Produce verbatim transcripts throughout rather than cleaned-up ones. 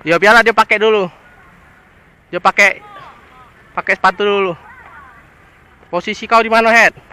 Yo, biarlah dio pake dulu. Dio pake, pake sepatu dulu. Posisi kau di mano, Het?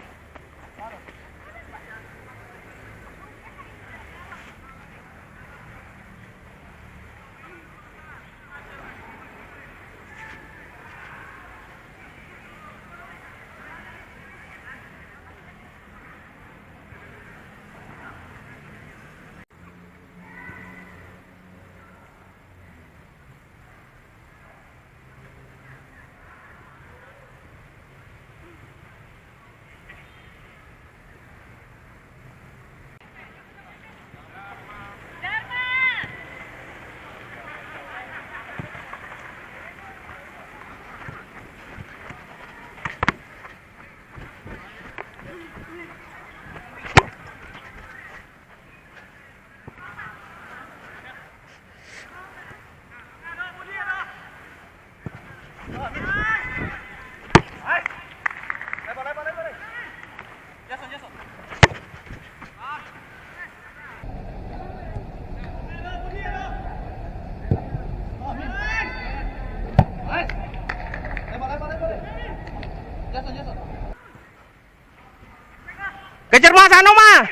Kejar, Mas, anu, Mas.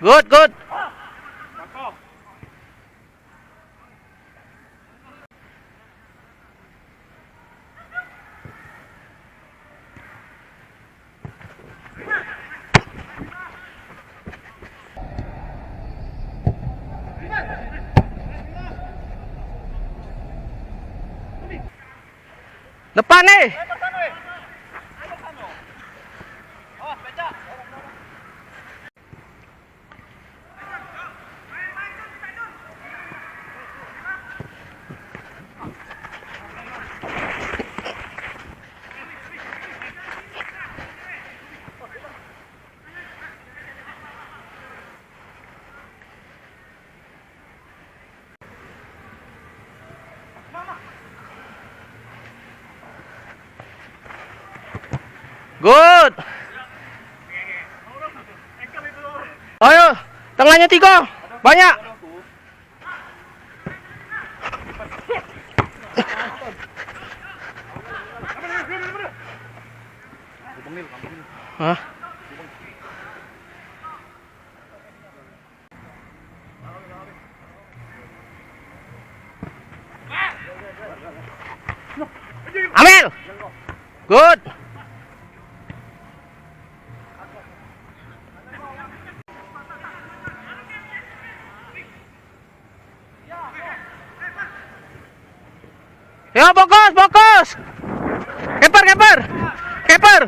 Good, good. Depan nih. Good. Ayo, tengahnyo tigo. Banyak. Hah? Ambil. Good. Yo, fokus, fokus. Keeper, keeper. Keeper.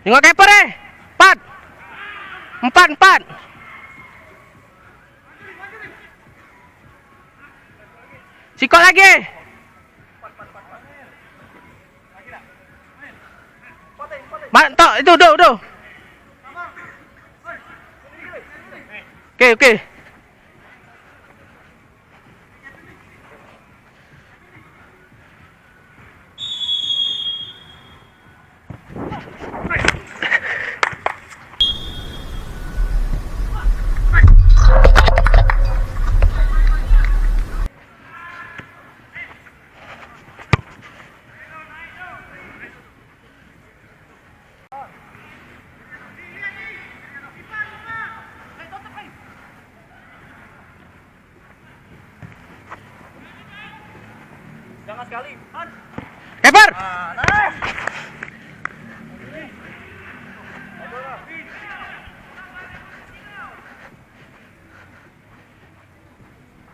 Tengok keeper, eh. Empat. Empat, empat. Sikok lagi. Mak, tok, itu, udah, udah. Oke, oke. Keeper.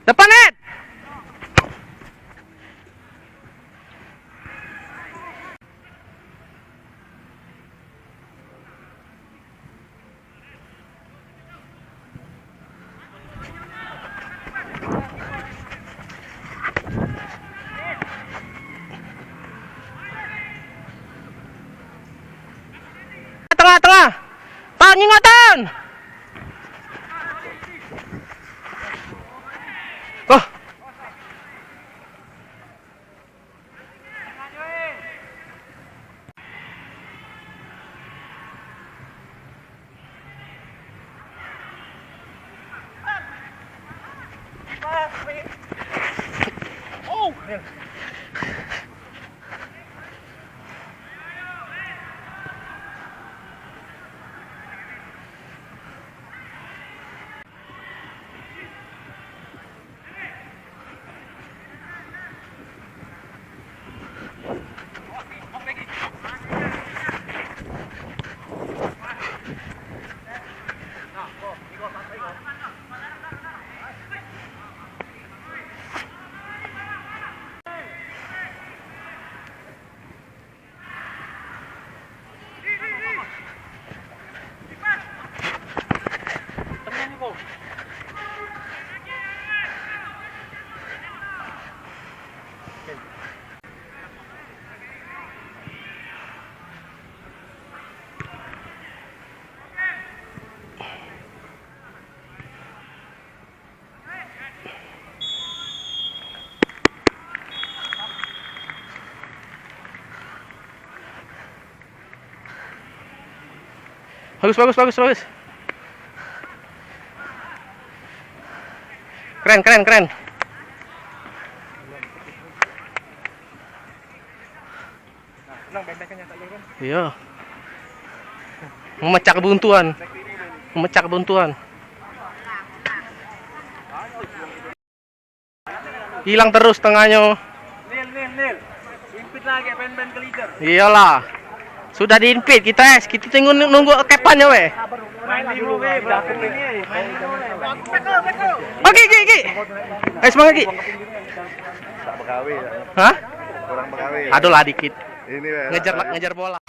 Depan, Ed. Tengah, tengah. Tahan, nyingok, tahan. Oh. Bagus, bagus, bagus, bagus. Keren, keren, keren. Iyo. Memecah kebuntuan. Memecah kebuntuan. Hilang terus tengahnyo. Nil, nil, nil. Impit lagi, pen-pen ke leader. Iyolah. Sudah diimpit kita, es. Kita tunggu, nunggu kepannyo, weh. Main limo, weh. Main limo, weh. Oke, Ki, Ki. Es, semangat, Ki. Hah? Kurang begawe. Aduh lah, dikit. Ini, weh. Ngejar, ngejar bola.